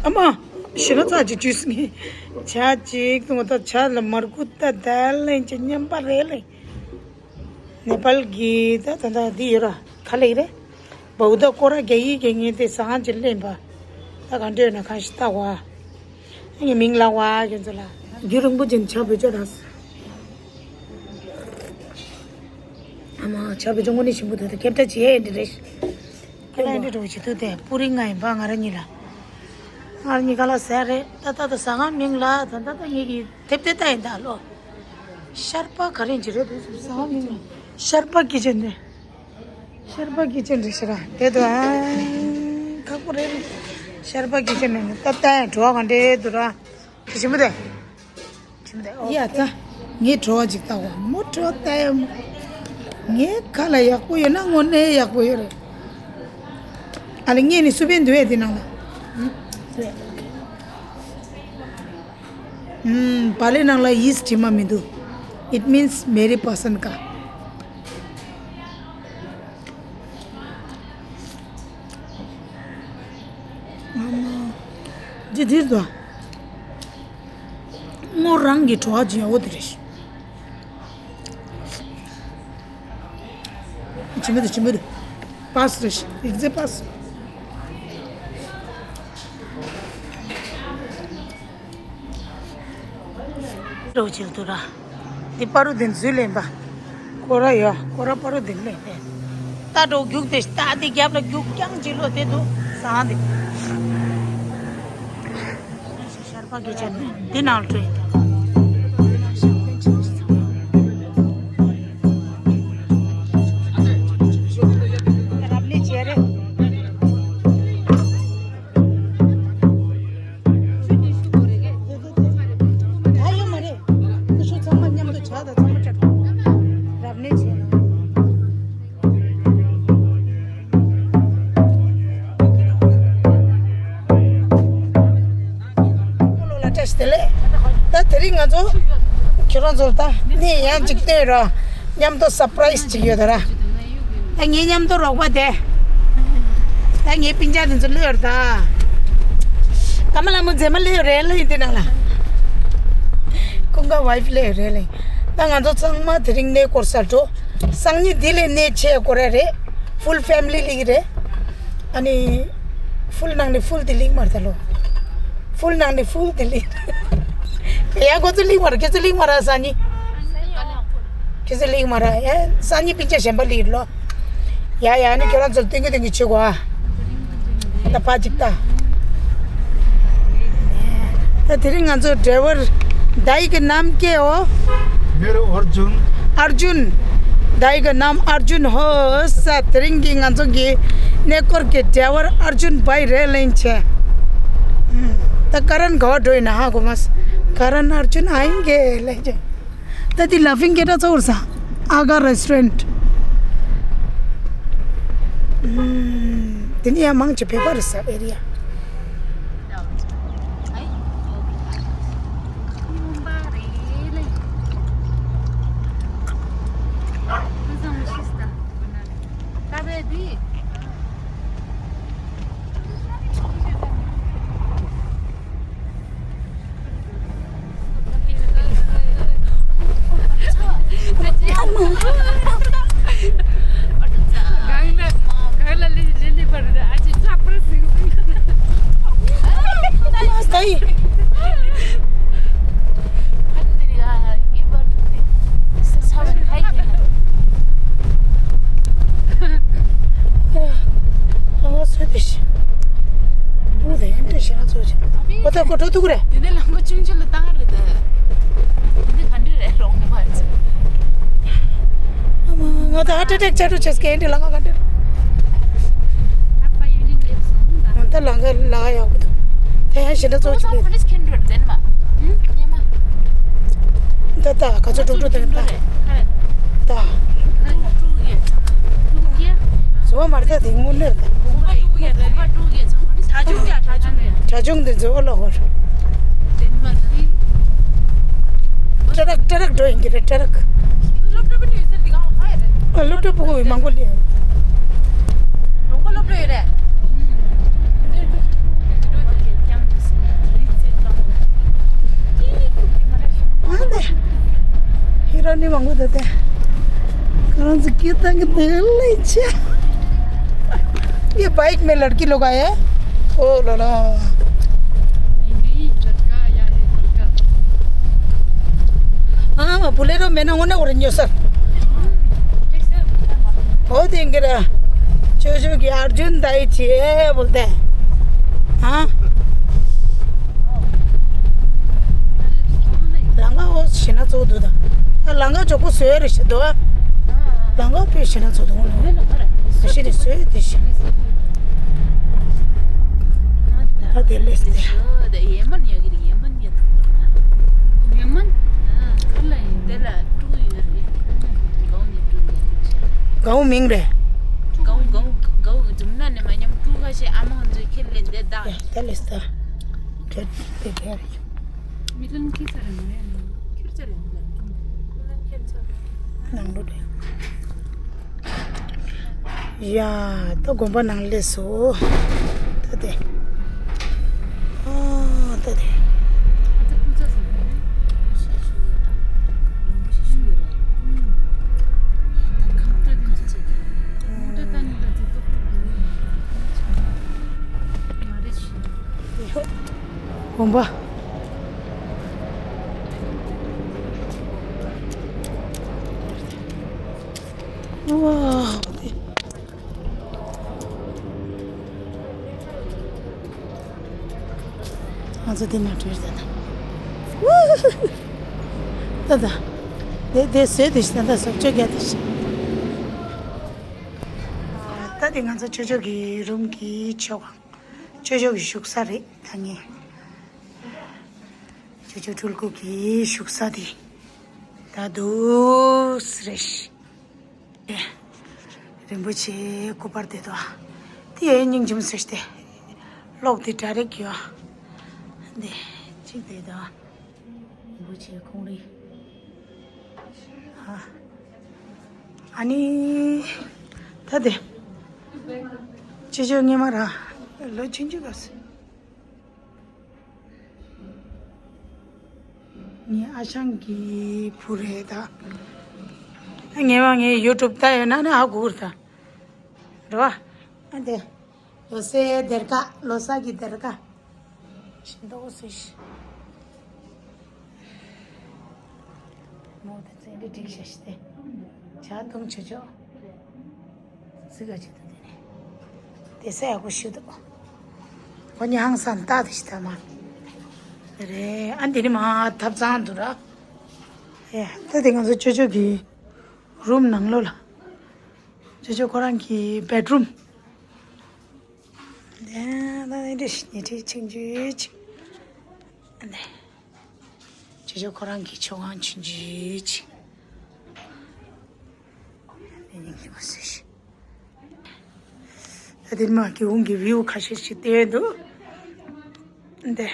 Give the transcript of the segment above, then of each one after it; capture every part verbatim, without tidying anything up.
ཨ་མ། ཞེ་ན་ཚ་ཅིག་ཇུས་ངེ། ཇ་ཅིག་ཏུ་ད་ཇ་ལ་མར་ཁུ་ད་དལ་ལེན་ཅིག་མཉམ་པ་རེད་ལེ། ནེ་པཱལ་གི་ད་ད་ད་འདི་ཡོད་ར་ག་ལེ་རེད། བའུ་ད་ཀོ་ར་རྒྱ་ཡིག་གི་ངེ་དེ་ཟ་ཁང་ཅིག་ལེན་པ། ད་ག་འདྲ་ཡོད་ན་གང་ཞིག་ལྟ་བ། ངའི་མིང་ལ་བ་ཁྱོད་ཚོ་ལ། རྒྱུན་རིང་པོ་ཅན་ཇ་བོད་ཇ་ར། ཨ་མ་ཇ་བོད་ཇ་དངོས་གནས་ཞིམ་པོ་འདུག་ད་ཁྱབ་བརྡ་བྱེད་ཡས་འདི་རེད། ཁྱེད་ལ་འདི་འགྲོ་བྱེད་དུས་དེ་སྤུ་རིང་ང་ཡིན་པ་ང་ར་གཉིས་ལ། ང་ར་གཉིས་ཀ་ལ་ཟས་རེད་ད་ད་ད་ཟ་ཁང་མིང་ལ་ད་ད་ད་ངེད་ཀྱི་དེབ་དེ་ལྟ་ཡིན་ད་ལོ། ཤར་པ་ག་རེ་ཅི་རེད་འདུག་ཟ་ཁང་མིང་ལ་ཤར་པ་ཀི་ཅན་རེད། ཤར་པ་ཀི་ཅན་རེད་ཤི་ར་དེ་དུ་ཨ། ཁག་པོ་རེད། ཤར་པ་ཀི་ཅན་རེད་ད་ལྟ་འགྲོ་བ་ག་འདྲེ་དུ་ར། ཞིམ་པོ་དེ། ཞིམ་པོ་དེ་ཨོ། ཡ་ད། ངའི་བྲོ་བ་ཅིག་ལྟ་བ་མོ་བྲོ་བ་ལྟ་ཡ་མོ། ངའི་ཁ་ལ་ཡག་པོ་ཡོད་ན་དངོས་གནས་ཡག་པོ་ཡོད་རེད། ཨ་ལེ་ངས་ནི་སུ་པན་འདུག་ཡ་དེ་ནང་ལ། ཨུམ། བག་ལེབ་ནང་ལ་ཡིས་དྲི་མ་མི་འདུག It means very person ཀ། ཨ་མ། འདི་འདིར་འདུག་མོ་རང་གི་བྲོ་བ་ཇི་ཡ་འོ་དེ་རེད། ཆི་མི་འདུག་ཆི་མི་འདུག་པཱས་རེད། ཨེག་ཛེ་པཱས། རོ་ཆིལ་དུ་ར། འདི་པ་རུ་དིན་ཟུས་ལེན་པ། ཀོ་ར་ཡ་ཀོ་ར་པ་རུ་དིན་ལེན་པས། ད་འགྲོ་རྒྱུག་དེ་ད་འདི་རྒྱབ་ལ་རྒྱུག་རྐྱང་ཅིག་ལོ་དེ་འདུག་ཟ་འདི། ཤར་པ་གི་ཆ་ནས་འདི་ནང་ལ་འགྲོ་ཡིན་ད། རབ་གནས་བྱས་རེད། ད་ཡོད་མ་རེད། ཁུ་ཤུ་ཚང་མ་མཉམ་དུ་ཇ་དང་ཚང་མ་སྤྲད། རབ་གནས་བྱས་ན། ལོ་ལ་བཀྲ་ཤིས་བདེ་ལེགས། ད་དེ་རིང་ང་ཚོ་ཁྱེད་རང་ཚོར་ད་གནས་ཡང་གཅིག་བསྟན་ར། མཉམ་དུ་སར་པ་རའི་སི་གཅིག་ཡོད་ད་ར། ད་ངའི་མཉམ་དུ་རོགས་པ་དེ། ད་ངའི་སྤུན་ཀྱག་དེ་ཚོ་སླེབས་ཡོད་རེད་ད། ཀ་མ་ལ་མོ་མཛེས་མ་སླེབས་ཡོད་རེད་ལ་ཡིན་དེ་ནང་ལ། ཀུན་དགའ་ཝའི་ཕི་སླེབས་ཡོད་རེད་ལ་ཡིན། ད་ང་ཚོ་ཚང་མ་དེ་རིང་གནས་སྐོར་སར་འགྲོ། སང་ཉིན་འདི་ལས་གནས་ཆེ་སྐོར་རེད། ཕུལ་ཕེ་མི་ལི་སླེབས་ཀྱི་རེད། ཨ་ནི། ཕུལ་ནང་ནས་ཕུལ་དེ་སླེབས་མ་རེད་ད་ལོ། ཕུལ་ནང་ནས་ཕུལ་དེ་སླེབས། ཡ་ཁོ་ཚོ་སླེབས་མ་རེད། ཁྱེད་ཚོ་སླེབས་མ་རེད་སང་ཉིན། ཁྱེད་ཚོ་སླེབས་མ་རེད། ཡ་སང་ཉིན་སྤུན་ཀྱག་གཞན་པ་སླེབས་ལོ། ཡ་ཡ་ནི་ཁྱོད་རང་ཚོ་སྟོན་གི་སྟོན་གི་བྱེད་དགོས་ཨ། ད་ཕ་ཅིག་ལྟ། ད་དེ་རིང་ང་ཚོ་ཌ་རའི་ཝར་ད་ཡི་གི་ནམ་སྐྱེའོ། मेरे अर्जुन। अर्जुन। ད་ཡི་གི་ནམ་अर्जुन ཧོ་ས། དེ་རིང་གི་ང་ཚོ་གི་གནས་སྐོར་གི་ཌ་རའི་ཝར་अर्जुन भाई རེད་ལེན་ཆེ། ད་ཀ་རན་ག་བ་འགྲོ་ཡིན་ན་ཧ་གོ་མ་སོང་། ཀ་རན་अर्जुन आएंगे ལེན་ཆེ། ད་དེ་ལ་ཕིང་སྐད་གྲགས་ཚོར་ས། ཨ་ག་རེ་སི་ཊོ་རན་ཊི། དེ་ནི་ཡང་མང་ཆེ་བོད་པ་རེད་ས་ཨེ་རི་ཡ། འོ་ད་ཁོ་འགྲོ་ཐུག་རེད། འདི་ནས་ལམ་ཁ་ཆུང་ཆུང་ལ་བཏང་རེད་ད། འདི་ག་འདྲ་རེད་རོང་མ་ཚོ། ཨ་མ་ང་ད་ཧར་ཊི་ཨེ་ཊེག་ཆགས་འགྲོ་བྱས་སྐད་འདི་ལ་ང་ག་འདྲ། ད་པ་ཡུལ་ལིང་སླེབས་སོང་ད། ང་ད་ལ་ང་ལ་ཡག་པོ་འདུག་ད་ཡང་ཞེ་ན་ཚོ་ཅི་ལེ། ཁོ་ཚོ་ཁེན་འགྲོ་རེད་ན་མ། ཧུམ་ཉེ་མ། ད་ད་ག་ཚོད་འགྲོ་འགྲོ་དེ་ད། ད། ད་ཀྲུག་ཀྲུག་ཡ། ཀྲུག་ཡ། བཟོ་བ་མ་རེད་ད་དེ་དངོས་གནས་རེད་ད། གྲྭ་ཆུང་དེ་ཚོ་ཨོ་ལོ་ཧོར། ཏྲ་རག་ཏྲ་རག་འགྲོ་ཡིན་གྱི་རེད། ཏྲ་རག་ཨ། སློབ་གྲྭ་ཕྲུ་གུ་མང་པོ་སླེབས། ཨ་ནི། ཧི་རོ་ནི་མང་པོ་འདུག་སྟེ། ཁོ་རང་ཚོ་སྐད་བཏང་གི་འདུག་ལེ་ཆ། ये बाइक में लड़की लोग आए हैं। ओ ला ला। हाँ, बोलेरो में ना होने और न्यू सर। बहुत इंगरा। जो जो कि अर्जुन दाई छे बोलते हैं। हाँ। ལང་ཀ་འོ་ཞེ་ན་ཚོ་འདུག་ད། ད་ལང་ཀ་ཇོ་པོ་བཟོས་རེད་ཞེ་འདུག་ཨ། ལང་ཀ་དཔེ་ཞེ་ན་ཚོ་འདུག་ནོ། ཞེ་ནི་བཟོས་དེ་ཞེ། ད་དེ་ལས་དེ། གའུ་མིང་རེད། ད་ལས་ད། དེ་དེ་དེ་རེད། མི་ལོན་ཁྱི་ཚ་རེད་མ་རེད། ཁྱི་ཚ་རེད་མ་རེད། ནང་ལོ་རེད། ཡ། ད་དགོན་པ་ནང་སླེབས་སོ། ད་དེ། ཨ། ད་དེ། དགོན་པ། ཨོ། ང་ཚོ་འདི་ནང་འགྲོ་ཡི་ད་ད། ད་ད། དེ་དེ་བཟོས་དེ་ཞིག་ད་ད་བཟོ་བཅོས་རྒྱག་དེ་ཞིག་ད་དེ་ང་ཚོ་ཅོ་ཅོ་གི་རུམ་གྱི་མཆོད་ཁང་། ཅོ་ཅོ་གི་བཞུགས་ས་རེད་ད་ངས། ཅོ་ཅོ་སྤྲུལ་སྐུ་གི་བཞུགས་ས་དེ། ད་དུས་རེད། རིན་པོ་ཆེའི་སྐུ་པར་དེ་དོ། དེ་ཡའི་སྙིང་རྗེ་མོ་ཟེར་ཏེ། གློག་དེ་གྲ་རེག་ཡོད། འདི་གཅིག་དེ་དོ། རིན་པོ་ཆེའི་ཁོང་རིག་ཨ། ཨ་ནི། ད་དེ། ཅི་ཅོ་ངེ་མ་ར། ལོ་ཆུང་ཆུང་ག་སི། ངའི་ཨ་ཞང་གི་བུ་རེད་ད། ངེས་པ་ངའི་ཡུ་ཊུབ་ལྟ་ཡོད་ན་ནི་ཧ་གོ་གི་རེད་ད། རེད་བ། ཨ་དེ། ལོ་སའི་སྡེར་ཁ། ལོ་གསར་གྱི་སྡེར་ཁ། ཤིན་ཏུ་སི་ཤི། མོ་དེ་ཚེ་འདི་འགྲིག་ཤ་ཤི་སྟེ། ཇ་འཐུང་ཆོག་ཆོག་ཙི་ག་ཆེ་ད་དེ་ནས། དེ་ས་ཡག་པོ་ཞུ་འདུག་ཁོ་ནི་ཧང་སང་ལྟ་དེ་ཤི་ད་མ། རེད། ཨ་འདི་ནི་མ་ཐབ་ཚང་འདུག་ར། ཨེ་ད་དེ་ང་ཚོ་ཅོ་ཅོ་གི་རུམ་ནང་ལོགས་ལ། ཅོ་ཅོ་ཁོ་རང་གི་བེད་རུམ། ད་ད་ད་ཉལ་ཁྲི་ཆུང་ཆུང་ཅིག་ཅོ་ཅོ་ཁོ་རང་གི་མཆོད་ཁང་ཆུང་ཆུང་ཅིག་ད་དེ་མ་གི་འོང་གི་བིའུ་ཁ་ཤས་ཤིག་བལྟས་འདུག་འདི།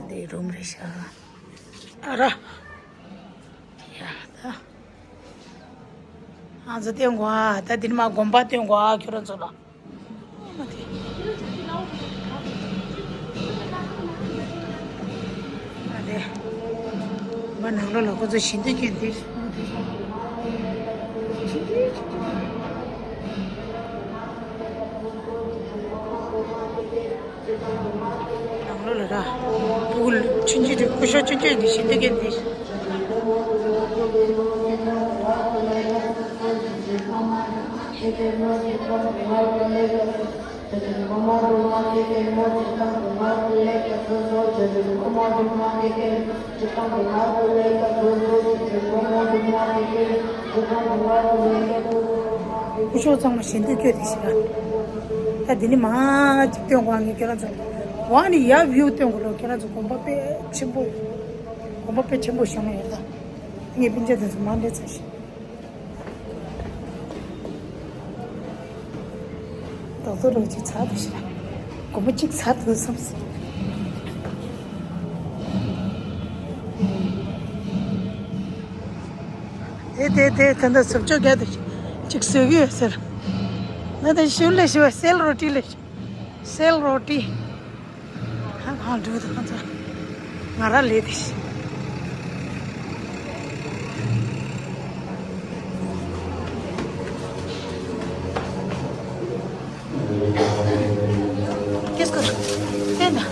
འདི་རུམ་རེད་ཤག་ཨ་ར། ཡ་ད། ང་ཚོ་སྟོན་དགོས་ཨ། ད་འདིར་མ་དགོན་པ་སྟོན་དགོས་ཨ། ཁྱོད་རང་ཚོ་ལ། ཨ་མ་དེ། ཨ་དེ། མ་ནང་ལོགས་ལ་ཁོ་ཚོ་བཞེངས་འདུག་ཀྱང་དེ། ནང་ལོགས་ལ་ར། ཕྲུ་གུ་ཆུང་ཆུང་དེ་སྐུ་ཞབས་ཆུང་ཆུང་དེ་བཞེངས་འདུག་ཀྱང་དེ། སྐུ་ཞབས་ཚང་མ་བཞེངས་འདུག་ཀྱང་དེ་ཞིག་ར། ད་འདི་ནི་མ་གཅིག་སྟོན་དགོས། ངས་ཁྱེད་རང་ཚོ་ཝ་ནི་ཡ་བིའུ་སྟོན་དགོས་ལོ། ཁྱེད་རང་ཚོ་དགོན་པ་དཔེ་ཆེན་པོ། དགོན་པ་དཔེ་ཆེན་པོ་བཞེངས་ཡོད་ད། ངས་སྤུན་ཆ་དེ་ཚོ་མ་འདྲེས་ཚར་ཤག་ལོ་ཏོ་རོ་གཅིག་ཚར་འདུག་ཤི་ར། སྒོར་མོ་གཅིག་ཚར་འདུག་བསམ་སོང་། དེ་དེ་དེ་ད་ལྟ་སུབ་ཅོ་རྒྱག་འདུག་ཤི། གཅིག་བཟོས་ཀྱི་ཡོད་ཟེར། ང་ད་ཤི་ལེ་ཤི་བ་སེལ་རོ་ཏི་ལེ་ཤི། སེལ་རོ་ཏི། ཧ་ཧ་འགྲོ་དང་ཚ། ང་ར་ལས་དེ་ཤི། Qu'est-ce que je fais là?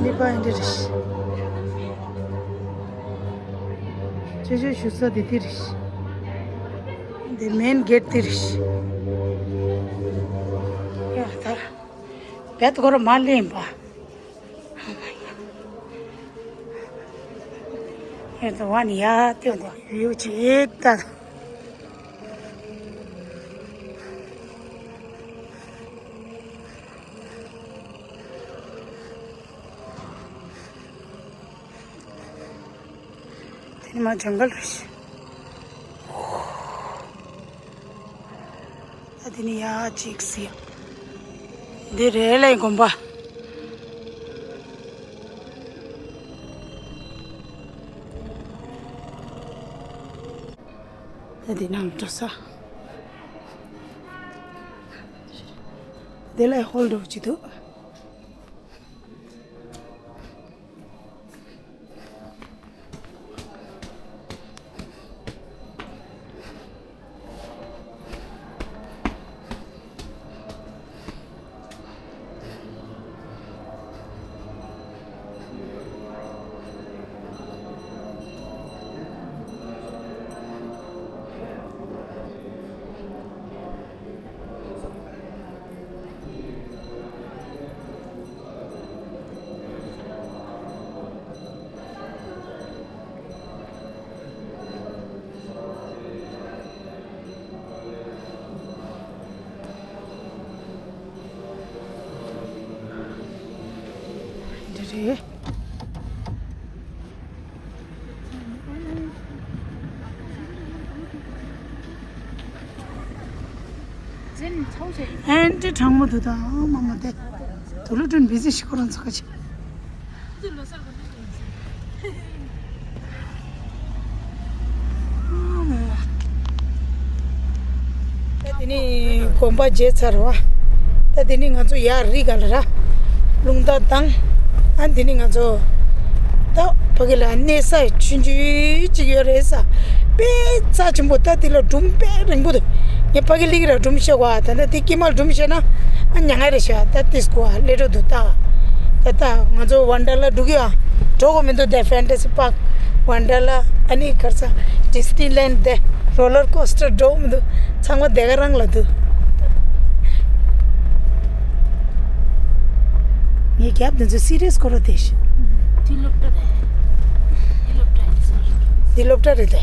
ནི་པ་ཨིན་དི་རེད། ཅེ་ཅེ་ཞུ་ས་དེ་དེ་རེད། འདི་མེན་གེ་ཊི་དེ་རེད། ཡ་ད་བེད་སྐོར་མ་ལེན་པ། ཡ་ད་ཝ་ནི་ཡ་ཏེ་འདི་ཡུ་ཅི་ད། དེ་ནི་མ་ཇང་གལ་རེད། ད་དེ་ནི་ཡ་གཅིག་སི། འདི་རེད་ལས་དགོན་པ། ད་དེ་ནང་འགྲོ་ས། དེ་ལས་ཧོལ་འགྲོ་གི་འདུག་འདི་རེད། ཨན་ཏི་གྲང་མོ་འདུག་ད་མ་མ་དེ། དུ་ལུ་ཀྲུན་བི་ཟི་ཤི་ཁོ་རང་ཚོ་ཁ་ཆེ། ད་དེ་ནི་དགོན་པ་མཇལ་ཚར་བ། ད་དེ་ནི་ང་ཚོ་ཡར་རི་ག་ལ་ར། རླུང་རྟ་དང་། ཨ་དེ་ནི་ང་ཚོ། ད་ཕ་གི་ལ་གནས་ས་ཆུང་ཆུང་ཅིག་ཡོད་རེད་ས། དཔེ་རྩ་ཆེན་པོ། ད་དེ་ལ་སྒྲུང་དཔེ་རིང་པོ་འདུག་ངས་ཕ་གི་ལིག་ར་སྒྲུང་བཤད་གོ་ད་ད་དེ་ཀི་མལ་སྒྲུང་བཤད་ན། ཨ་ཉང་ང་རེ་ཤ་ད་ཏིས་གོ་ཨ་ལེ་རོ་དུ་ད། ད་ལྟ་ང་ཚོ་ཝན་ཌར་ལ་འགྲོ་གི་ཡོད། འགྲོ་གི་མི་འདུག་དེ་ཕེན་ཊ་སི་པཱག་ཝན་ཌར་ལ་ཨ་ནི་གར་ས་ཌི་སི་ནི་ལེན་ཌི་དེ་རོ་ལར་ཀོ་སི་ཊར་འགྲོ་གི་མི་འདུག་ཚང་མ་དེ་ག་རང་ལ་འདུག་ངའི་རྒྱབ་དེ་ཚོ་སི་རི་ཡས་སྐོར་ར་དེ་ཤི། དེ་སློབ་གྲྭ་རེད། དེ་སློབ་གྲྭ་ཡིན་ས། དེ་སློབ་གྲྭ་རེད་དེ།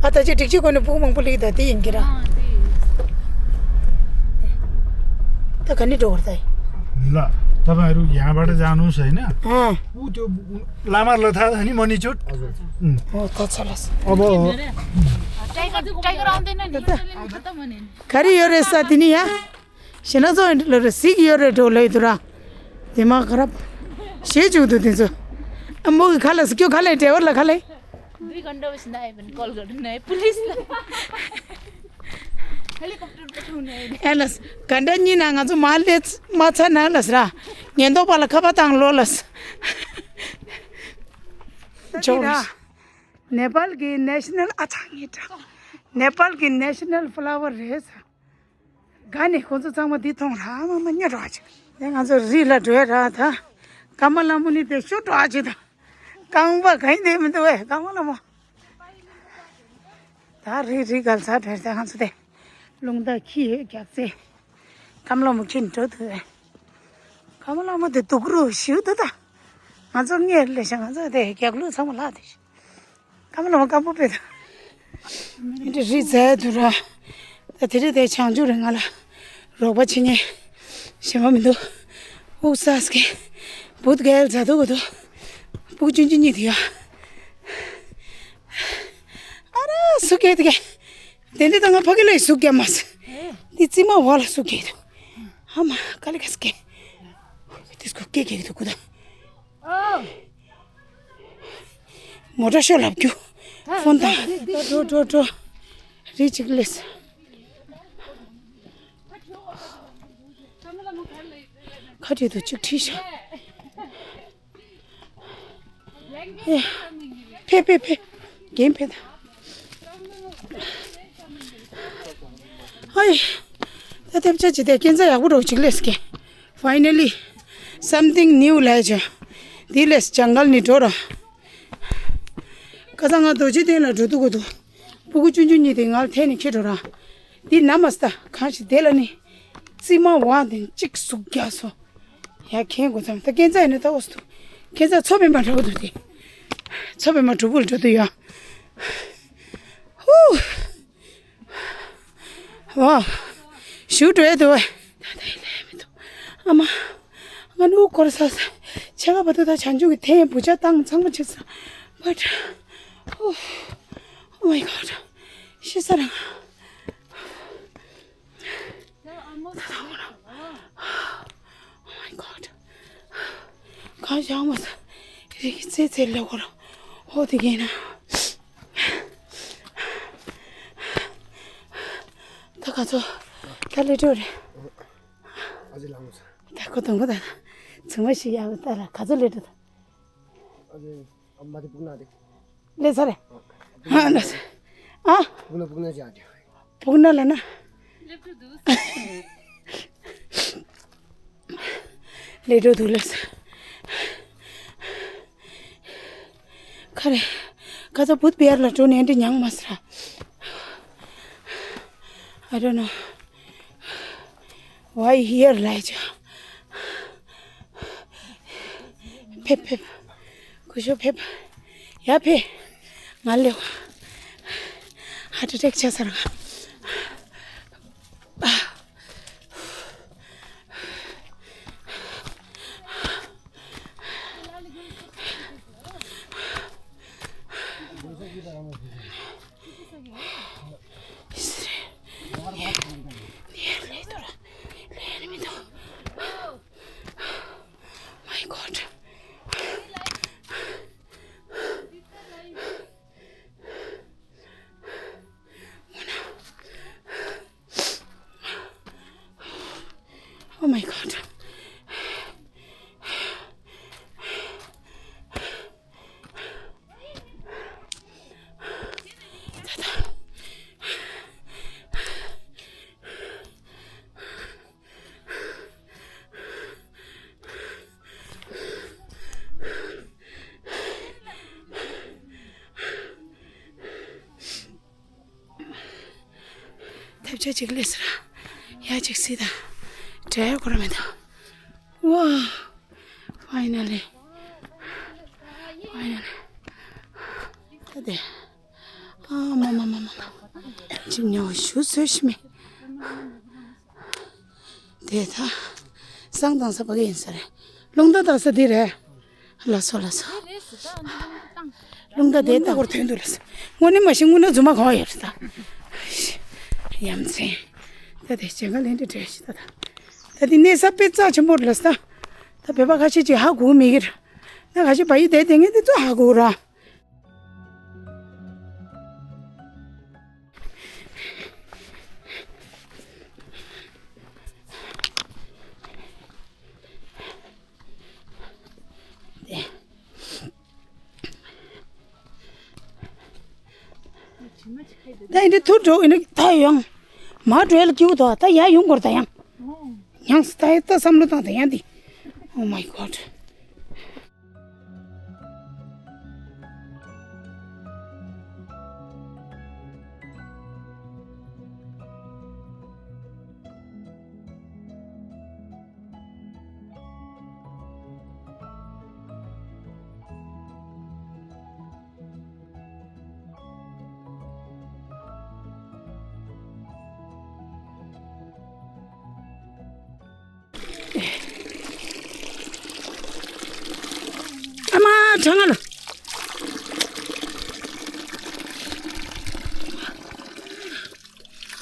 ཨ་ད་ཅི་སྒྲིག་ཆས་གོན་ནས་ཕྲུ་གུ་མང་པོ་སླེབས་ད་དེ་ཡིན་གྱི་ར། ཨ་དེ་ཡིན། ད་ག་ནས་འགྲོ་བར་ད་ཡིན། ल, तपाईंहरू यहाँबाट जानुहोस् होइन। अँ। ऊ त्यो लामाहरूलाई थाहा छ नि, मणिचोट। हजुर। उम्। हो, थाहा छ, लस। अब टाइगर, टाइगर आउँदैन नि। खतम हुने नि। करी यो रे साथी नि यहाँ। सेना जो एन्ड लो रे, सिक यो रे डो लै दुरा। दिमाग खराब। से जु दु दिन्छु। अब म खाला, क्यों खाला, टेबल ला खाला। दुई घन्टा पछि नआयो भने कल गर्नु न है पुलिसलाई। हेलिकप्टर पठाउनु है। ए लस, घन्टा नि ना, छु माले माछा ना लस रा। न्यन्दो पाला खपा ताङ लो लस। नेपालकी नेसनल, अच्छा, नेपालकी नेसनल फ्लावर रहेछ। ག་ནས་ཁོ་ཚོ་ཚང་མ་འདི་མཐོང་ར་མ་མ་ཉོ་ར་ཅིག་དེ་ང་ཚོ་རི་ལ་འགྲོ་ཡ་ར་ད། ཀ་མ་ལ་མུ་ནི་དེ་ཤོ་འགྲོ་ཅིག་ད། རྐང་པ་ག་ཡིན་དེ་མི་འདུག་བས་ཀ་མ་ལ་མོ། ད་རི་རི་གལ་ས་བྲལ་ཏེ་ང་ཚོ་དེ། རླུང་རྟ་ཁྱི་ཡོད་རྒྱག་ཚེ། ཀ་མ་ལ་མོ་ཁྱི་འགྲོ་འདུག་བས། ཀ་མ་ལ་མོ་དེ་སྡུག་རུ་ཞིག་འདུག་ད། ང་ཚོ་ངས་ལས་ཤ་ང་ཚོ་དེ་རྒྱག་ལུགས་ཚང་མ་ལྷག་དེ་ཤི། ཀ་མ་ལ་མོ་སྐམ་པོ་དཔེ་དང་། འདི་རི་རྫས་དུ་ར། ད་དེ་རི་དེ་བྱང་ཆུབ་རིང་ང་ལ་རོགས་པ་བྱེད་ཉེ་ཞེ་མ་མི་འདུག་དབུགས་སག་གི་བུད་གལ་ཛ་དུ་གུ་དུ་སྤུ་ཅུན་ཅུན་གཉིས་དུ་ཡ། ཨ་ར་སུ་སྐད་དེ་གེ། དེ་འདི་ད་ང་ཕ་གི་ལ་སུ་སྐད་མ་སུ། འདི་རྩིས་མ་བ་ལ་སུ་སྐད་དུ། ཨ་མ་ཀ་ལི་ཀ་སྐད། དེ་སྐུ་སྐད་གེ་དུ་གུ་ད། མོ་ཊ་ཤོ་ལབ་རྒྱུ། ཧ། ཧྥོན་དང་། འགྲོ་འགྲོ་འགྲོ། རི་གཅིག་ལས། ཁ་བྲིས་དུ་གཅིག་བྲིས་ཤག་ཨེ། ཕེ་ཕེ་ཕེ། རྒན་ཕེ་ད། ཧོ་ཡེ། ད་ཐེབས་ཆ་ཅི་དེ་སྐྱེན་ཚ་ཡག་པོ་འགྲོ་གཅིག་ལས་ཀྱི། Finally, something new ལས་བྱ། འདི་ལས་ཇང་གལ་ནི་འགྲོ་ར། ཁ་སང་ང་རྡོ་རྗེ་གདན་ལ་འགྲོ་འདུག་གོ་འདུག་སྤུ་གུ་ཆུང་ཆུང་གཉིས་དེ་ང་ལ་འཐེན་ནས་ཁྱེར་འགྲོ་ར། འདི་ན་མ་སྟ་གང་ཞིག་དེ་ལ་ནི། རྩིས་མ་བ་དེ་གཅིག་ཟུག་རྒྱག་སོ། ཡ་ཁྱེད་གོ་ཙམ་ད་སྐྱེན་ཚ་ཡིན་ན་ད་འོ་སུ། སྐྱེན་ཚ་མཚོ་པད་མ་འགྲོ་གོ་འདུག་དེ། མཚོ་པད་མ་གྲུ་བུར་འགྲོ་འདུག་ཡ། ཧུ། ཝའོ། ཞུ་འགྲོ་ཡ་འདུག་བས། ད་ལྟ་ཡིན་ལས་མི་འདུག་ཨ་མ། ང་ནུ་སྐོར་ས་ས། ཆེ་ག་བ་དུ་ད་བྱང་ཆུབ་ཀྱི་ཐེན་བུ་ཆ་བཏང་ཚང་མ་ཆེ་ས། But, oh, oh my God. ཤི་ས་རང་། Oh my God. གང་ཞང་མ་ས། རིག་ཙེ་ཙེ་ལེ་གོ་ར། ཧོ་དེ་གེ་ན། ད་ག་ཚོ། ད་ལེ་ཏྲོ་རེད། ཨ་ཅེ་ལང་ས། ད་ཁོ་དང་ཁོ་ད། ཚང་མ་ཞིག་ཡག་ད་ར་ག་ཚོ་ལེ་ཏྲོ་ད། ཨ་ཅེ། ཨ་མ་དེ་ཕུག་ན་དེ། ལེ་ས་རེད། ཨ་ན་ས། ཨ། ཕུག་ན་ཕུག་ན་ཅི་ཨ་ཅེ། ཕུག་ན་ལ་ན། ལེ་ཏྲོ་དུ་ལེ་ས། ཁ་རེ། ཁ་ཚ་བུད་པེར་ལ་འགྲོ་ནས་འདི་མྱངས་མ་སྲ། I don't know. Why here ལའི་ཅ། ཕེབས་ཕེབས། ཀུ་ཤོ་ཕེབས། ཡ་ཕེ། ང་ལེ་བ། ཧ་ཏི་ཏེག་ཆ་སར་ག Oh my God. ཐབས་ཆག་ཅིག་སླེབས་སོང་ར། ཡ་ཅིག་སྲིད་ད། འབྲལ་ཡ་ཁོ་ར་མེད་ད། ཝའོ། Finally. Finally. ད་དེ། ཨ་མ་མ་མ་མ་མ། ཅིག་ཉོ་ཞུ་བཟོས་ཤི་མེད། དེ་ད། སང་དང་ས་ཕ་གི་ཡིན་ས་རེད། རླུང་རྟ་བཏགས་ས་འདི་རེད། ལགས་སོ་ལགས་སོ། རླུང་རྟ་དེ་ལྟ་བུར་ཐོན་འདུག་ལགས་སོ། དངོས་གནས་མ་གཞི་དངོས་གནས་རྫུན་མ་གང་ཡོད་རེད་ད། ཡ་མཚན། ད་དེ་ཞེ་དགའ་ལན་འདྲ་འདྲ་ཞིག་ད་ད། ད་དེ་གནས་ས་དཔེ་རྩ་ཆེན་པོ་རེད་ལགས་སོ་ད། ད་བོད་པ་ཁ་ཤས་ཅིག་ཧ་གོ་གི་མེད་ཀི་ར། ད་ཁ་ཤས་བལ་ཡུལ་དེ་དེ་ངས་དེ་ཚོ་ཧ་གོ་ར། ད་ཡིན་དེ་ཐུར་འགྲོ་ཡིན་ད་ཡང་། མ་འགྲོ་ལ་སྐྱིད་པོ་ད་ད་ཡ་ཡོང་དགོས་ད་ཡང་། ཡང་ད་ཡ་ད་བསམ་བློ་བཏང་ད་ཡང་འདི། Oh my God. ཨ་མ་གྲང་ང་ལ།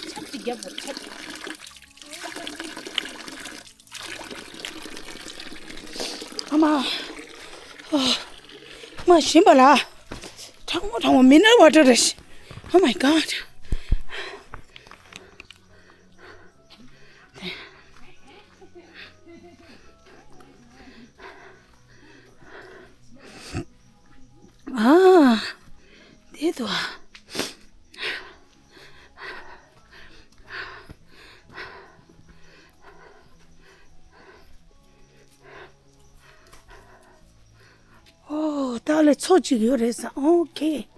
ཆབ་ཅིག་རྒྱབ་དགོས་ཆབ། ཨ་མ། ཨ། མ་ཤི་བ་ལ། གྲང་མོ་གྲང་མོ་མི་ནར་ཝ་ཊར་རེད། Oh my God. ཨ། དེ་དུ། ཨོ། ད་ལས་མཚོ་གཅིག་ཡོད་རེད་ས། ཨོ་ཁེ།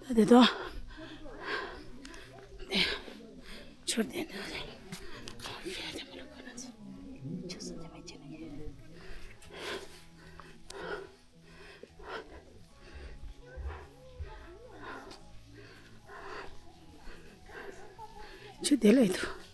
ད་དེ་དོ། ཆུར་ལྡན་དུ། ཆུ་དེ་ལས་དུ།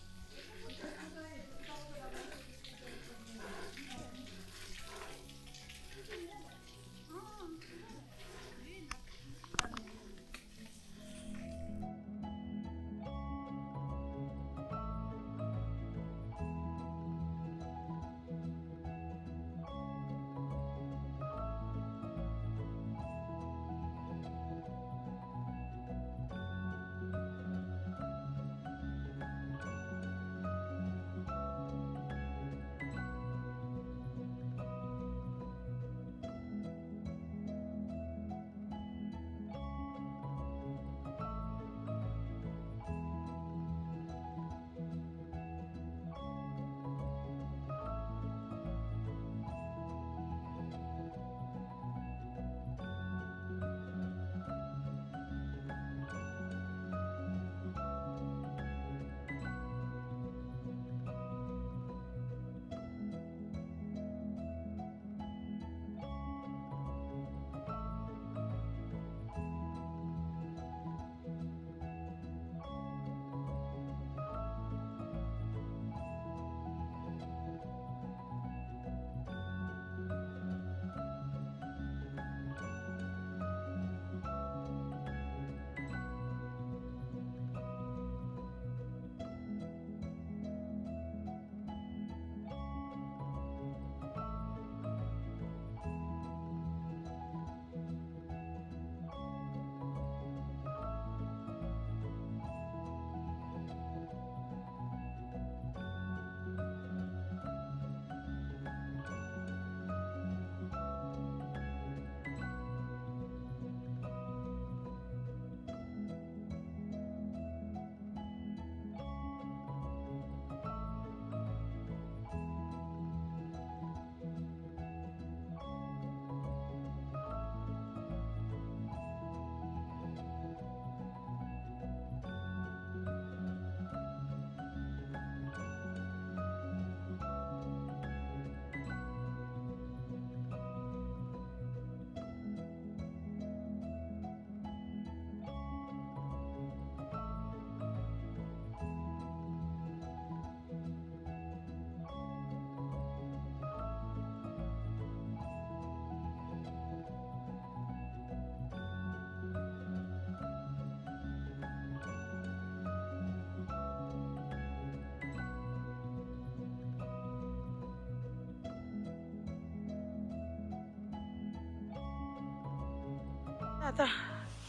ད་ད་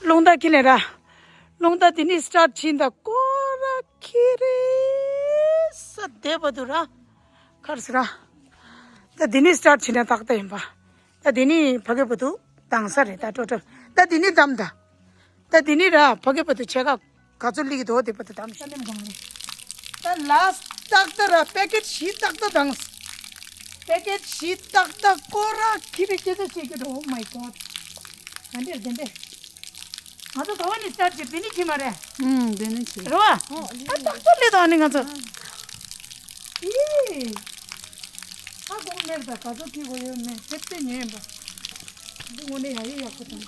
རླུང་རྟ་ཁྱེར་ལེ་ར། རླུང་རྟ་དེ་ནི་སི་ཊར་ཊི་བྱིན་ད་ཀོ་ར་ཁི་རི་ས་དེ་བ་དུ་ར། ཁར་སི་ར། ད་དེ་ནི་སི་ཊར་ཊི་བྱིན་ན་ཏག་ཏག་ཡིན་པ། ད་དེ་ནི་ཕ་གི་བ་དུ་དང་ས་རེད་ད་ཀྲོ་ཀྲོ། ད་དེ་ནི་དམ་ད། ད་དེ་ནི་ར་ཕ་གི་བ་དུ་ཆེ་ག་ག་ཚོད་ལི་གི་དོ་དེ་བ་དུ་དམ་ས་ནེམ་གང་རེད། ད་ལ་སི་ཊི་ཏག་ཏག་ར་པེ་ཀེ་ཊི་བཞི་ཏག་ཏག་དང་། པེ་ཀེ་ཊི་བཞི་ཏག་ཏག་ཀོ་ར་ཁི་རི་སྐད་ཆ་བཤད་ཀྱི་འདུག Oh my God. དེ་འདྲས་དེ་འདྲས། ང་ཚོ་ག་བ་ནས་སི་ཊར་ཊི་བྱེད་པ་ནི་ཁྱི་མ་རེད། ཨུམ་དེ་ནི་ཁྱི། རེད་བ། ཨ་ཏག་ཏག་ལས་དང་ནི་ང་ཚོ། ཨི། ཨ་གོང་མེར་ད་ག་ཚོད་ཁྱི་གོ་ཡོད་མེད་དེབ་དེ་ཉོས་ཡིན་པ། འདི་དངོས་གནས་ཡ་ཡི་ཡག་པོ་དང་།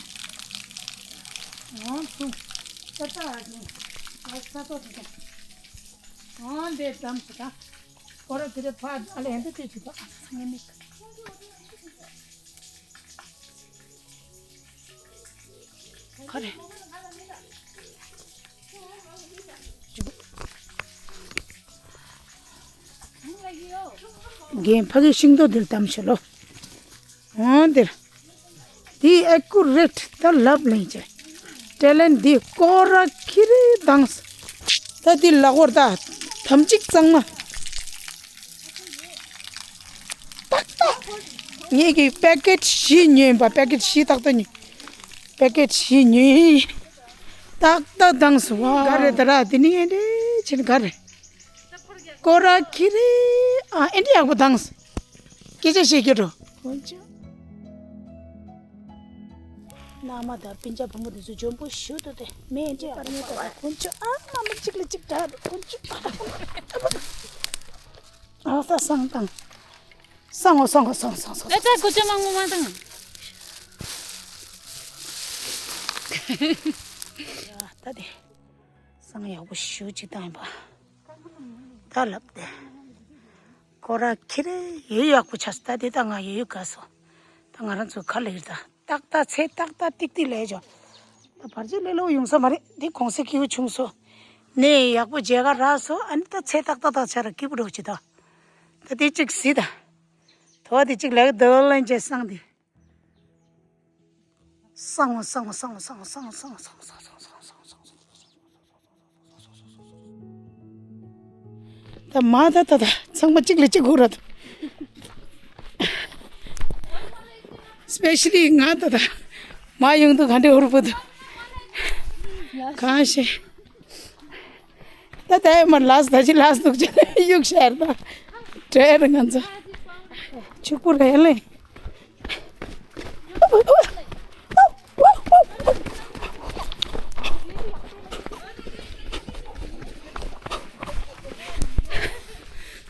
ཨང་སུ། ས་ས་ཨ་ནི། ཨ་ས་ཏོ་དེ་དང་། ཨང་དེ་དམ་སི་ད། ཁོ་ར་དེ་རེ་ཕ་ཨ་ལེ་ཧན་དུ་དེ་ཅི་ད་ཨ་ས་ངེ་མིག་ཁ་རེ། རྒན་ཕ་གི་ཤིང་ཏོག་འདིར་བསྡམས་ཤོག་ལོ། འོ་འདིར། འདི་ཨེ་ཀུ་རེད་ད་ལབ་ལེན་ཅེ། ཏྲེ་ལན་འདི་ཀོ་ར་ཁི་རི་དང་། ད་འདི་ལག་པར་ད་དམ་ཅིག་གཙང་མ། ཏག་ཏག་ངེད་ཀྱིས་པེ་ཀེ་ཊི་བཞི་ཉོས་ཡིན་པ། པེ་ཀེ་ཊི་བཞི་ཏག་ཏག་ཉོས། པེ་ཀེ་ཊི་བཞི་ཉོས། ཏག་ཏག་དང་སུ་བ། ག་རེ་ད་ར་དེ་ནི་ཨེ་འདྲས་ཕྱིན་ག་རེ། ཀོ་ར་ཁི་རི། ཨ་ཨེ་འདྲས་ཡག་པོ་དང་སུ། སྐད་ཆ་བཤད་རྒྱུ་འགྲོ། ན་མ་ད་སྤུན་ཀྱག་བུ་མོ་དེ་ཚོ་འཇོན་པོ་ཞུ་ཏོ་དེ་མེད་འདྲ་ཨ་མ་མ་གཅིག་ལ་གཅིག་འདྲ་ཁོང་ཚོ་ཨ་ས་སང་དང་སང་ངོ་སང་ངོ་སང་སང་སང་ཨེ་ད་གོ་ཅོ་མང་པོ་མ་དང་ད་དེ་སང་ཡག་པོ་ཞུ་ཅིག་བཏང་ཡིན་པ་ད་ལབ་དེ། ཁོ་ར་ཁྱི་རེ་ཡོད་ཡག་པོ་ཆགས་སོང་། ད་དེ་ད་ང་ཡོད་ཡོད་དགའ་སོང་། ད་ང་རང་ཚོ་ཁ་ལ་ཡོད་ད་ཏག་ཏག་ཚེ་ཏག་ཏག་ཏིག་ཏིག་ལས་ཆོག་ད་བར་ཆད་ལས་སླ་པོ་ཡོང་ས་མ་རེད། འདི་གོང་ཚད་སྐྱིད་པོ་བྱུང་སོང་། ནས་ཡག་པོ་མཇལ་ཁ་རག་སོང་། ཨ་ནི་ད་ཚེ་ཏག་ཏག་ཏག་ཆ་ར་སྐྱིད་པོ་འགྲོ་ཅི་ད། ད་དེ་གཅིག་གཟིགས་ད། དོ་བ་དེ་གཅིག་ལས་ཀ་འདོད་ལན་བྱས་སང་དེ། སང་བ་སང་བ། ད་མ་ད་ད་ད་ཚང་མ་གཅིག་ལ་གཅིག་ཧུ་ར་ད། སི་པེ་ཤ་ལི་ང་ད་ད་མ་ཡོང་དུ་ག་འདྲ་ཧུར་པོ་ད། གང་ཤེས། ད་ད་ཡ་མ་ལས་ད་ཅི་ལས་འདུག་ཅེ་གཡུག་ཤར་ད། བྲེལ་ང་ཚོ་ཕྱུག་པོ་རེད་ལེ།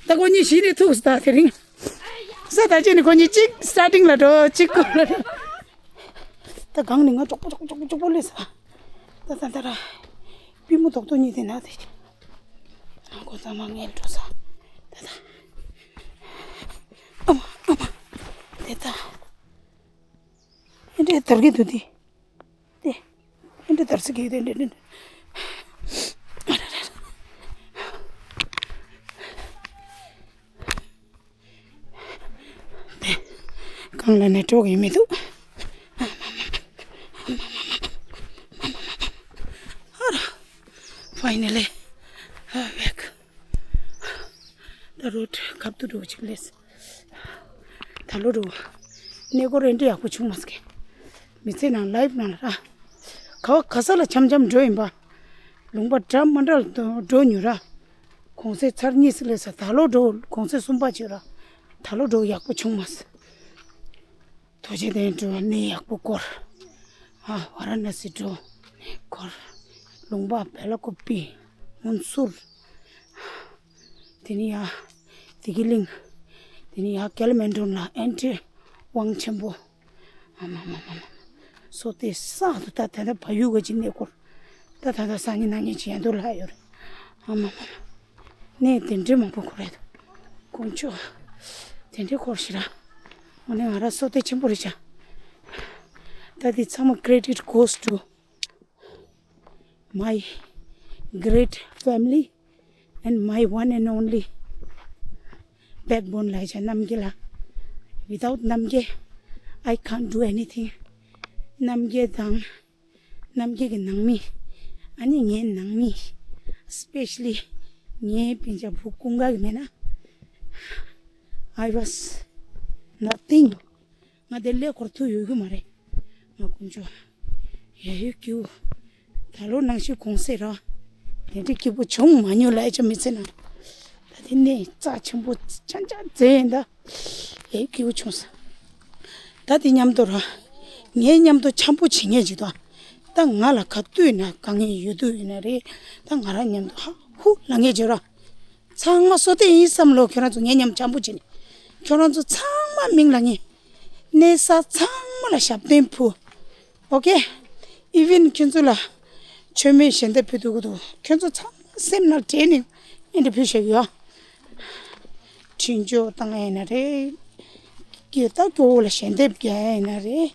ད་ཁོ་གཉིས་གཞི་ནས་ཐུག་སོང་། ད་དེ་རིང་ས་ད་ཅི་ནས་ཁོ་གཉིས་གཅིག་སི་ཊར་ཊིང་ལ་འགྲོ་གཅིག་ཀོ་ལ་འགྲོ། ད་གང་ནས་ང་ཅོག་པོ་ཅོག་པོ་ཅོག་པོ་ཅོག་པོ་སླེབས་ས། ད་ད་ད་ར། པུས་མོ་རྡོག་རྡོག་གཉིས་དེ་ན་དེ། ང་ཁོ་ཚང་མ་ངལ་འགྲོ་ས། ད་ད། ཨ་མ་ཨ་མ། དེ་ད། ཨེ་འདྲས་དར་གི་འདུག་དེ། དེ། ཨེ་འདྲས་དར་ས་གི་དེ་འདྲས་འདྲས། དེ། གང་ལ་ནས་གྲོགས་ཡིན་མི་འདུག་ཧ་ར། Finally, I back. ད་རོ་ཁབ་ཏུ་འགྲོ་ཅིག་ལེས། ད་ལོ་འགྲོ། གནས་སྐོར་རེ་འདྲ་ཡག་པོ་བྱུང་མ་སྐད། མི་ཚེ་ནང་ལའིབ་ནང་ལ་ར། ག་བ་ག་ས་ལ་འཆམ་འཆམ་འགྲོ་ཡིན་པ། ལུང་པ་འདྲ་མ་འདྲ་ལ་འགྲོ་མྱོང་ར། གོང་ཚད་ཚར་གཉིས་སུ་སླེབས་ས་ད་ལོ་འགྲོ་གོང་ཚད་གསུམ་པ་བྱོས་ར། ད་ལོ་འགྲོ་ཡག་པོ་བྱུང་མ་སོང་། རྡོ་རྗེ་གདན་འགྲོ་གནས་ཡག་པོ་སྐོར། ཨ་ཝ་ར་ཎ་སི་འགྲོ་གནས་སྐོར། ལུང་པ་བེ་ལ་ཀོ་པི། མུན་སུར། དེ་ནི་ཡ། བདེ་སྐྱིད་གླིང་། དེ་ནི་ཡ་ཀལ་མན་ཌོན་ལ་ཨེན་ཊི་དབང་ཆེན་པོ། ཨ་མ་མ་མ་མ། སོ་ཏེ་ས་དུ་ད་ད་ད་བ་ཡུ་ག་ཅི་གནས་སྐོར། ད་ད་ད་སང་ཉིན་གནངས་ཉིན་ཅི་ཡན་དུ་ལ་ཡོད་རེད། ཨ་མ་མ་མ། གནས་དེ་འདྲའི་མང་པོ་ཁོ་རེད། དཀོན་མཆོག་དེ་འདྲའི་སྐོར་ཞིག་ར། འོ་ནས་ང་ར་སོ་ཏེ་ཆེན་པོ་རེད་ཤག་ད་དེ་ཚང་མ་credit goes to my great family and my one and only backbone ལ་ཡ་རྣམ་རྒྱལ་ལ། Without རྣམ་རྒྱལ། I can't do anything. རྣམ་རྒྱལ་དང་། རྣམ་རྒྱལ་གྱི་ནང་མི། ཨ་ནི་ངའི་ནང་མི། Especially ངའི་སྤུན་ཀྱག་བུ་ཀུན་དགའ་གི་མེད་ན། I was nothing. ང་དེ་ལས་འཁོར་ཐུབ་ཡོད་ཀྱི་མ་རེད། ང་དཀོན་མཆོག་ཡ་ཡོད་ཀྱི། ད་ལོ་ནང་བཞིན་གུང་སེང་ར། དེ་འདྲའི་སྐྱིད་པོ་བྱུང་མ་མྱོང་ལ་ཨེ་ཅག་མི་ཚེ་ན། ད་དེ་ནས་རྩ་ཆེན་པོ་ཆང་ཆང་རྩེ་ཡིན་ད། ཡ་ཡོད་སྐྱིད་པོ་བྱུང་ས། ད་དེ་མཉམ་དུ་ར། ངའི་མཉམ་དུ་འཆམ་པོ་བྱེད་མཁན་ཅིག་དང་། ད་ང་ལ་ག་དུས་ན་དཀའ་ངལ་ཡོད་དུས་ཡིན་ན་རེད། ད་ང་རང་མཉམ་དུ་ཧ་ཧུ་ལ་ངེས་བྱོས་ར། ཚང་མ་བསོད་བདེ་ཡིན་བསམ་ལོ། ཁྱོད་རང་ཚོ་ངའི་མཉམ་འཆམ་པོ་བྱེད་ནས། ཁྱོད་རང་ཚོ་ཚང་མ་མིང་ལ་ངེས། གནས་ས་ཚང་མ་ལ་ཞབས་བརྟན་ཕུལ། Okay? Even ཁྱོད་ཚོ་ལ་མཆོད་མེ་ཞལ་འདེབས་ཕུལ་འདུག་གི་འདུག་ཁྱོད་ཚོ་ཚང་མ་སེམས་ནང་དྲན་ནས་ཨེ་འདྲ་ཕུལ་བཞག་ཡོད། འཕྲིན་བཅོལ་བཏང་ཡ་ཡིན་ན་རེད། སྐྱེ་ད་སྐྱོ་བོ་ལ་ཞལ་འདེབས་རྒྱག་ཡ་ཡིན་ན་རེད།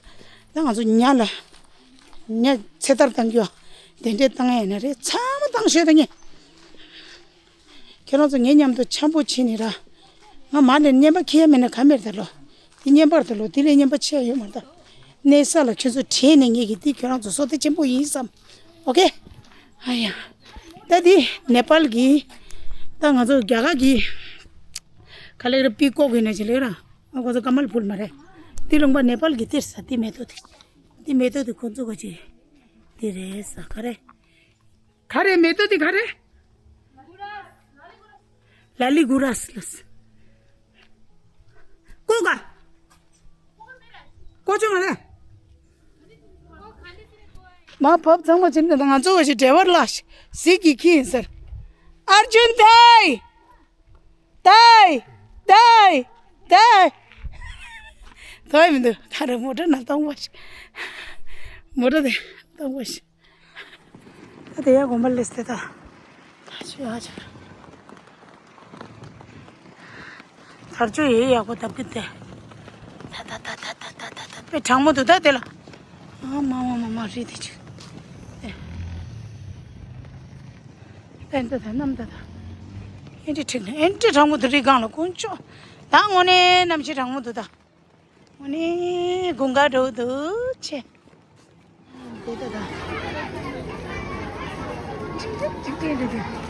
ད་ང་ཚོ་ཉ་ལ་ཉ་ཚེ་ཐར་བཏང་རྒྱུ། དེ་འདྲས་བཏང་ཡ་ཡིན་ན་རེད། ཚང་མ་བཏང་ཤོད་ད་ངས། ཁྱེད་རང་ཚོ་ངའི་མཉམ་དུ་འཆམ་པོ་བྱེད་ནི་ར། ང་མ་ནས་བརྙན་པ་ཁྱེར་མེད་ན་ག་མེད་ད་ལོ། འདི་བརྙན་པར་ད་ལོ། འདི་ལས་བརྙན་པ་ཆེ་ཡོད་མ་རེད་ད། གནས་ས་ལ་ཁྱོད་ཚོ་དྲན་ནས་ངེད་ཀྱི་འདི་ཁྱོད་རང་ཚོ་བསོད་བདེ་ཆེན་པོ་ཡིན་བསམ། Okay? ཨ་ཡ། ད་འདི་ནེ་པཱལ་གྱི། ད་ང་ཚོ་རྒྱ་གར་གྱི། ག་ལེགས་ར་པི་ཀོག་གི་ན་ཅི་ལེགས་ར། ཨ་ཁོ་ཚོ་ཀ་མལ་ཕུལ་མ་རེད། འདི་ལུང་པ་ནེ་པཱལ་གྱི་གཏེར་ས་འདི་མེ་ཏོག་འདི། འདི་མེ་ཏོག་འདི་ཁོ་ཚོ་ག་ཅི། འདི་རེད་ས་ག་རེ། ག་རེ་མེ་ཏོག་དེ་ག་རེ། ལ་ལི་གུ་རཱས་ལ། ཀོ་ག་ཀོ་ཅོ་མ་རེད། མ་བབ་ཚང་མ་ཕྱིན་ནས་ང་ཚོ་བ་ཞིག་འབྲེལ་བར་ལ་གཟིགས་ཀྱི་ཁྱི་ཡིན་ཟེར། ཨར་ཇུན་དེ། དེ། དེ། དེ། དེ་མི་འདུག་ད་རེ་མོ་ཊ་ན་གཏོང་བ་ཞིག་མོ་ཊ་དེ་གཏོང་བ་ཞིག་ད་དེ་ཡ་གོམ་པ་ལེས་ཏེ་ད། ད་ཆུ་ཡ་ཆུ། དར་ཆུ་ཡེ་ཡག་པོ་བཏབ་ཀི་ཏེ། ད་ད་ད་ད་ད་ད་ད་ད་དཔེ་གྲང་མོ་འདུག་ད་དེ་ལ། ཨ་མ་མ་མ་མ་རི་དེ་ཆུ། ཨེ་ད་ད་ད་ནམ་ད་ད། ཨེ་འདྲི་འཁྲིག་ནས་ཨེ་འདྲི་གྲང་མོ་འདུག་རི་སྒང་ལ་དཀོན་མཆོག་ད་དངོས་གནས་གནམ་གཤིས་གྲང་མོ་འདུག་ད། ཨ་ནི་དགུན་ཁ་འགྲོ་འདུག་ཆེ། དེ་ལྟ་ད། ཅིག་ཅིག་ཅིག་ཅིག་རེད་དེ།